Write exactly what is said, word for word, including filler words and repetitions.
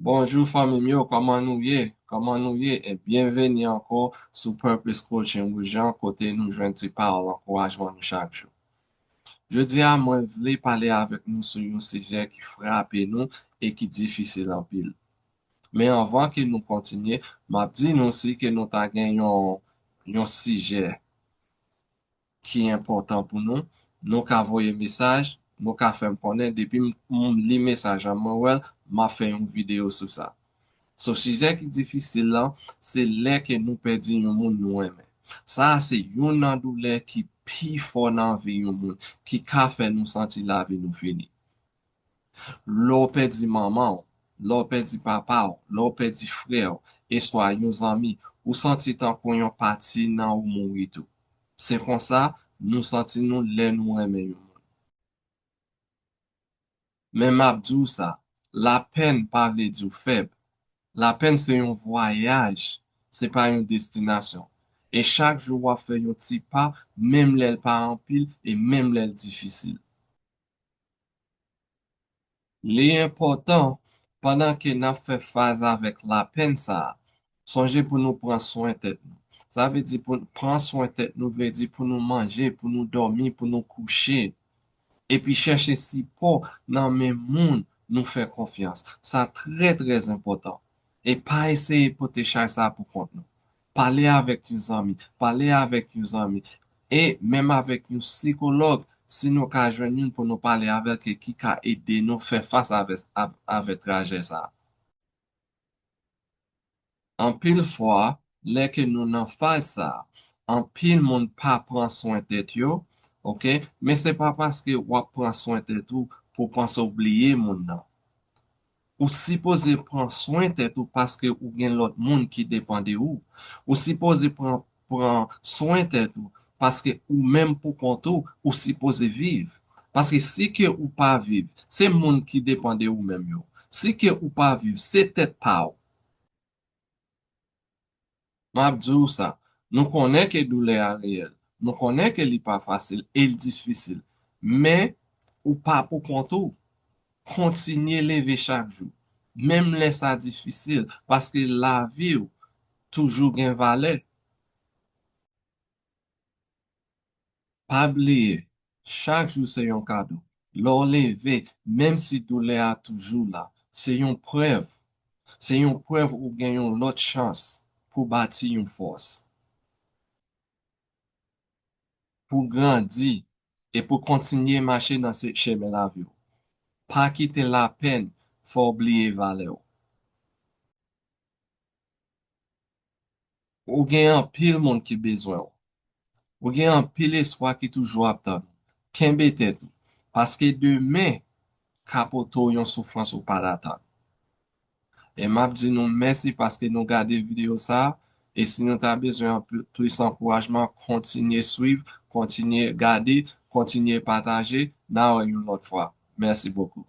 Bonjou fanmi m yo, kòman nou ye? Kòman nou ye? E byenveni ankò sou Purpose Coaching Roujan, kote nou jwenn ti pawòl ankourajman nou chak jou. Jodi a, mwen vle pale avèk nou sou yon sijè ki frape nou e ki difisil anpil. Men anvan ke nou kontinye, m ap di nou si ke nou ta gen yon, yon sijè ki enpòtan pou nou, nou ka voye mesaj, nou ka fè m konnen, depi m, m li mesaj la, mwen wè l, m ap fè yon videyo sou sa. So, sijè ki difisil lan, se lè ke nou pèdi yon moun nou renmen. Sa a se youn nan doulè ki pi fò nan vi yon moun, ki ka fè nou santi lavi nou fini. Lè w pèdi manman w, lè w pèdi papa w, lè w pèdi frè w, e swa yon zanmi, ou santi tankou yon pati nan ou mouri tou. Se konsa nou santi nou lè nou renmen yon moun. Men m ap di w sa, lapèn pa vle di w fèb. Lapèn se yon vwayaj, se pa yon destinasyon. E chak jou w ap fè yon ti pa, menm lè l pa anpil e menm lè l difisil. Li enpòtan, pandan ke n ap fè fas avèk lapèn sa a, sonje pou nou pran swen tèt nou. Sa vle di pou pran swen tèt nou, vle di pou nou manje, pou nou dòmi, pou nou kouche. Epi chèche sipò nan men moun nou fè konfyans. Sa trè, trè enpòtan. E pa eseye pote chay sa a pou kont nou. Pale avèk yon zanmi, pale avèk yon zanmi, e menm avèk yon sikològ, si nou ka jwenn youn pou nou pale avèk e ki ka ede nou fè fas avè, av-, avè trajè sa a. Anpil fwa, lè ke nou nan faz sa a, anpil moun pa pran swen tèt yo, oke? Men se pa paske w ap pran swen tèt ou pou w panse w bliye moun nan. Ou sipoze pran swen tèt ou paske ou gen lòt moun ki depann de ou. Ou sipoze pran, pran swen tèt ou paske ou menm pou kont ou, ou sipoze viv. Paske si ke ou pa viv, se moun ki depann de ou menm yo. Si ke ou pa viv, se tèt pa w. M ap di w sa, nou konnen ke doulè a reyèl, nou konnen ke li pa fasil e l difisil, men ou pa pou kont ou. Kontinye leve chak jou, menm lè sa difisil, paske lavi w toujou gen valè. Pa bliye, chak jou se yon kado. Lè w leve, menm si doulè a toujou la, se yon prèv. Se yon prèv ou gen yon lòt chans pou bati yon fòs, pou grandi e pou kontinye mache nan se, chemen lavi w. Pa kite lapèn fè w bliye valè w. Ou gen anpil moun ki bezwen w. Ou gen anpil espwa ki toujou ap tann ou. Kenbe tèt ou, paske demen ka pote w yon soufrans ou pa t atann. E m ap di nou mèsi paske nou gade videyo sa a. E si nou ta bezwen anpil, plis ankourajman, kontinye swiv, kontinye gade, kontinye pataje. N a wè yon lòt fwa. Mèsi bokou.